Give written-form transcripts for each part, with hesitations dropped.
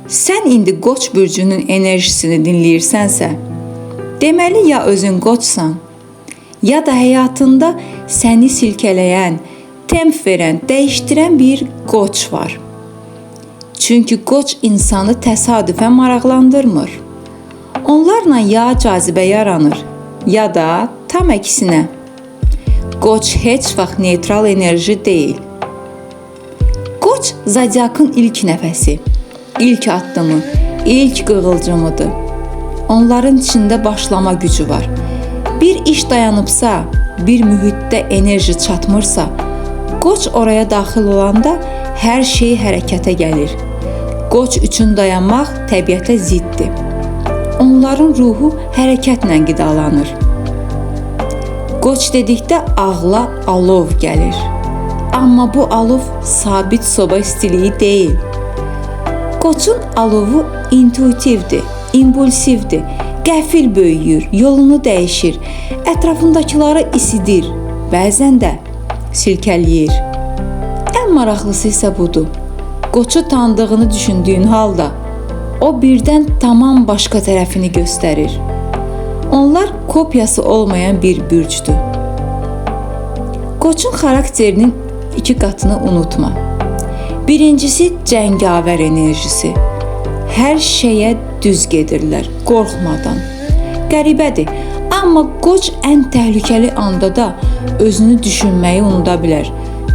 Sən indi Qoç bürcünün enerjisini dinləyirsənsə, deməli ya özün qoçsan, ya da həyatında səni silkələyən, temp verən, dəyişdirən bir qoç var. Çünki qoç insanı təsadüfən maraqlandırmır. Onlarla ya cazibə yaranır, ya da tam əksinə. Qoç heç vaxt neytral enerji deyil. Qoç zodiakın ilk nəfəsi, ilk addımı, ilk qığılcımıdır. Onların içində başlama gücü var. Bir iş dayanıbsa, bir mühitdə enerji çatmırsa, qoç oraya daxil olanda hər şey hərəkətə gəlir. Qoç üçün dayanmaq təbiətə ziddir. Onların ruhu hərəkətlə qidalanır. Qoç dedikdə ağla alov gəlir. Amma bu alov sabit soba istiliyi deyil. Qoçun alovu intuitivdir, impulsivdir, qəfil böyüyür, yolunu dəyişir, ətrafındakıları isidir, bəzən də silkələyir. Ən maraqlısı isə budur. Qoçu tanıdığını düşündüyün halda o birdən tamam başqa tərəfini göstərir. Onlar kopyası olmayan bir bürcdür. Qoçun xarakterinin iki qatını unutma. Birincisi cəngavər enerjisi. Hər şeyə düz gedirlər, qorxmadan. Qəribədir, amma qoç ən təhlükəli anda da özünü düşünməyi unuda bilər.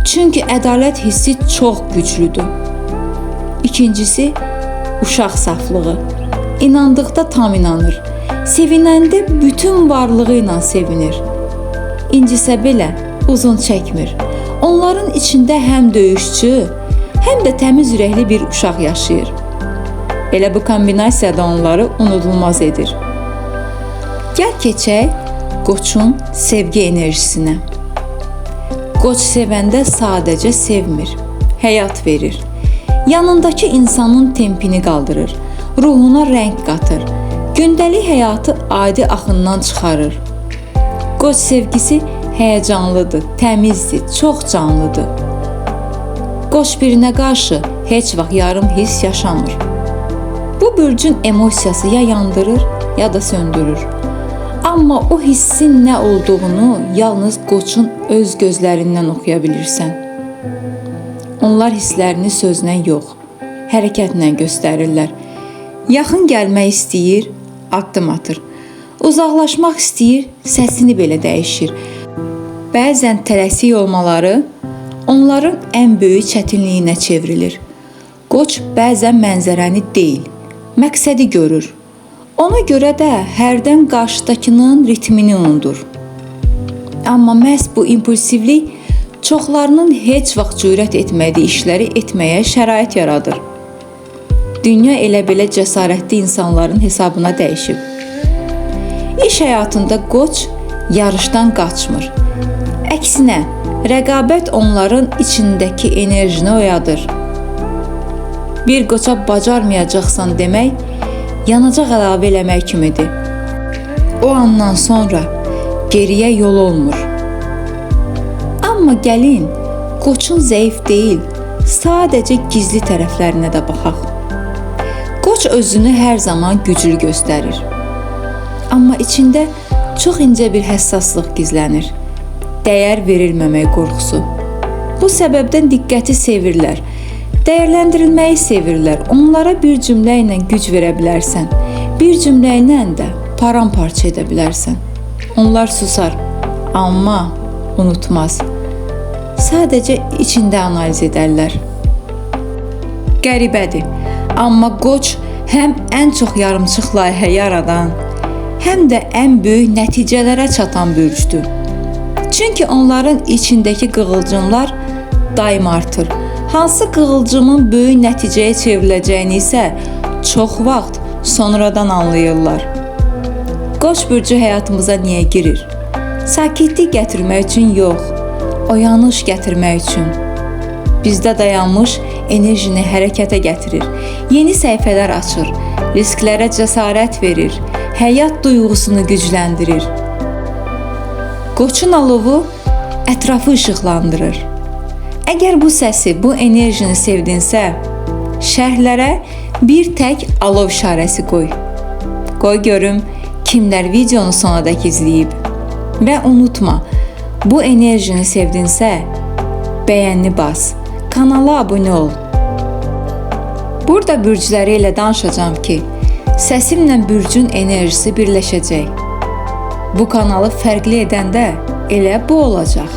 Çünki ədalət hissi çox güclüdür. İkincisi, uşaq saflığı. İnandıqda tam inanır. Sevinəndə bütün varlığı ilə sevinir. İncisə belə uzun çəkmir. Onların içində həm döyüşçü, həm də təmiz ürəkli bir uşaq yaşayır. Elə bu kombinasiya da onları unudulmaz edir. Gəl keçək qoçun sevgi enerjisinə. Qoç sevəndə sadəcə sevmir, həyat verir. Yanındakı insanın tempini qaldırır, ruhuna rəng qatır, gündəlik həyatı adi axından çıxarır. Qoç sevgisi həyəcanlıdır, təmizdir, çox canlıdır. Qoç birinə qarşı heç vaxt yarım hiss yaşamır. Bu bürcün emosiyası ya yandırır, ya da söndürür. Amma o hissin nə olduğunu yalnız qoçun öz gözlərindən oxuya bilirsən. Onlar hisslərini sözlə yox, hərəkətlə göstərirlər. Yaxın gəlmək istəyir, addım atır. Uzaqlaşmaq istəyir, səsini belə dəyişir. Bəzən tələsik olmaları onların ən böyük çətinliyinə çevrilir. Qoç bəzən mənzərəni deyil, məqsədi görür. Ona görə də hərdən qarşıdakının ritmini unudur. Amma məhz bu impulsivlik çoxlarının heç vaxt cürət etmədiyi işləri etməyə şərait yaradır. Dünya elə belə cəsarətli insanların hesabına dəyişib. İş həyatında qoç yarışdan qaçmır. Əksinə, rəqabət onların içindəki enerjini oyadır. Bir qoça bacarmayacaqsan demək, yanacaq əlavə eləmək kimidir. O andan sonra geriyə yol olmur. Amma gəlin, qoçun zəif deyil, sadəcə gizli tərəflərinə də baxaq. Qoç özünü hər zaman güclü göstərir. Amma içində çox incə bir həssaslıq gizlənir. Dəyər verilməmək qorxusu. Bu səbəbdən diqqəti sevirlər. Dəyərləndirilməyi sevirlər. Onlara bir cümlə ilə güc verə bilərsən. Bir cümlə ilə də paramparça edə bilərsən. Onlar susar, amma unutmaz. Sadəcə içində analiz edərlər. Qəribədir, amma qoç həm ən çox yarımçıq layihə yaradan, həm də ən böyük nəticələrə çatan bürcdür. Çünki onların içindəki qığılcımlar daim artır. Hansı qığılcımın böyük nəticəyə çevriləcəyini isə çox vaxt sonradan anlayırlar. Qoç bürcü həyatımıza niyə girir? Sakitlik gətirmək üçün yox, oyanış gətirmək üçün. Bizdə dayanmış enerjini hərəkətə gətirir, yeni səhifələr açır, risklərə cəsarət verir, həyat duyğusunu gücləndirir. Qoçun alovu ətrafı işıqlandırır. Əgər bu səsi, bu enerjini sevdinsə, Şərhlərə bir tək alov işarəsi qoy. Qoy görüm kimlər videonu sonadək izləyib. Və unutma, bu enerjini sevdinsə, bəyənni bas, kanala abunə ol. Burada bürcləri elə danışacağam ki, səsimlə bürcün enerjisi birləşəcək. Bu kanalı fərqli edən də elə bu olacaq.